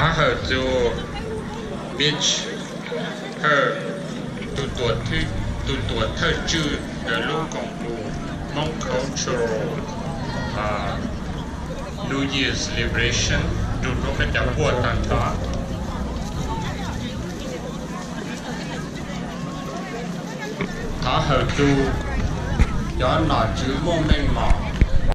Thov hawm tus Mitch Hurd, tus tuam thawj tswj ntawm lub koom haum Hmong Cultural New Year Celebration nrug rau peb cov puaj tag nrho. Thov hawm tus cov nom tswv muaj meej mom